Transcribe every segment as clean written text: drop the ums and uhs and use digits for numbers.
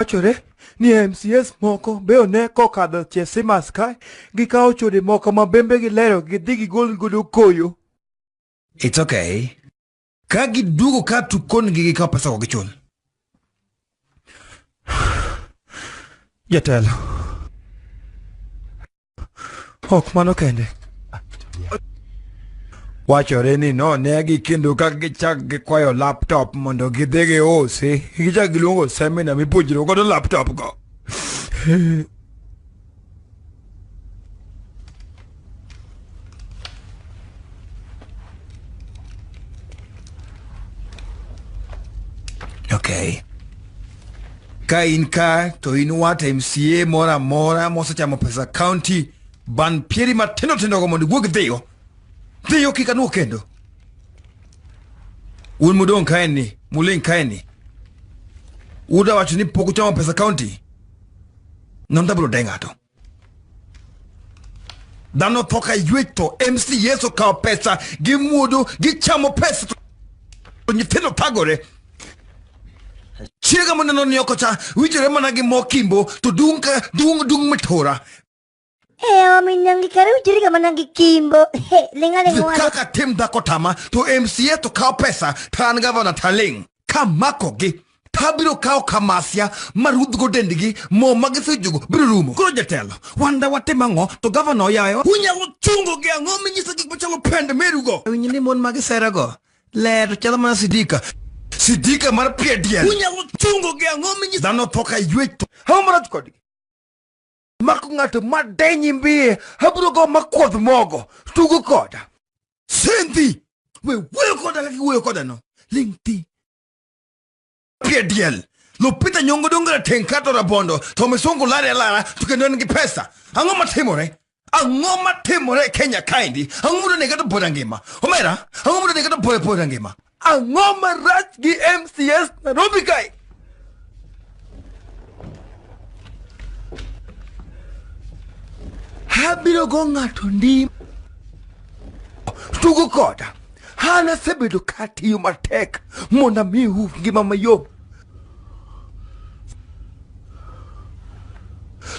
Wachore ni MCAs moko be one kokadho Chesimas kae gikawo chode moko ma bembe gilero gidhi gigol godo koyo. It's okay. Ka giduogo ka to kon gi gikawo pesa go gichul. Jatelo. Ok mano kende. Wachore ni nonegi kendo ka gichak gikwayo laptop mondo gidhi giusi. Gichak giluongo semina mipuonjruok godo laptop go. Okay. Ka in ka to in wat MCA moro amora mosechamo pesa county ban pieri matindo tindo go mondo iwuog dhiyo. Dhiyo kik anuo kendo. Un mudong' kae ni, muling' kae ni. Uda wacho ni pok uchamo pesa county. Nonda biro de ng'ato. Dhano tho ka ywech to MCAs okawo pesa gimuodo gichamo pesa to nyithindo thagore. Chiega moneno ni oko cha winjore mana gi mo kimbo to dung' ka dung' dung' mitura. Eh, ominyangi kare winjore ga mana gi kimbo. He, ling' aling' owadu. Kaka tim dhako tama to MCA to kawo pesa to an gavana taling'. Kamakogi tabiro kawo kamasia marudhgo dendgi mo ma gisejugo biro rumo. Koro jatelo, wan da watim ang'o to gavana oyayo unyalo chungo gi ang'o minyiso gik machalo pend merugo. Winj ni mon ma giserego ler to chalo mana sidika. Sidika mar pie diel. Unyalo chungo gi ang'o minyiso dhano tho ka ywech to Ang'o marach kodgi? Mako ng'ato ma deny mbiye, abiro go makuodh mogo. Tugo koda. Senthi! We wuoyo koda kaka iwuoyo koda no. Ling' thi. Pie diel. Lupita Nyong'o donge rateng' kata rabondo to misungu lare alara to kendo en gi pesa. Ang'o matimore? Ang'o matimore e Kenya kaendi? Ang'o mondo nega to poda ngima? Omera, ang'o mondo nega to poda poda ngima? Ang'o marach gi MCAs Nairobi kae? Abiro go ng'ato ndi tugo koda. An asebedo katiyo matek mondo amiu ngima mayom.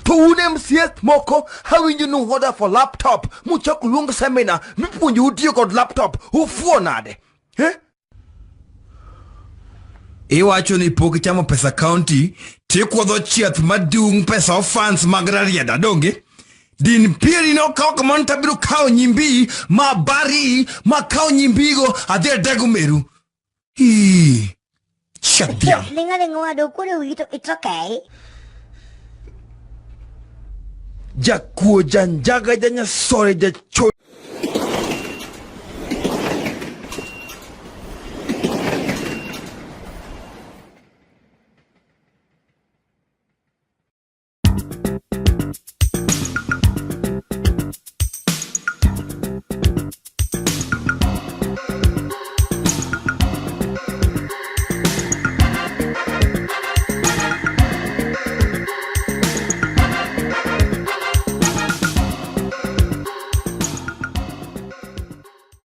To un MCAs moko awinjo ni order for laptop muchako luong seminar mipuonjou tiyo kod laptop ufuo nade? Eh? Iwacho ni pok ichamo pesa county tikuodho chieth madung' pesa orphans mag Rarieda donge? Din pieri nokawo kamano tabiro kawo nyimbi ma bari ma kawo nyimbigo adhi adego meru. Ii, chieth dhiang'. Ling' aling' owadu kuodo wiyi to it's okay. Jakuo janjaga janyasore jacho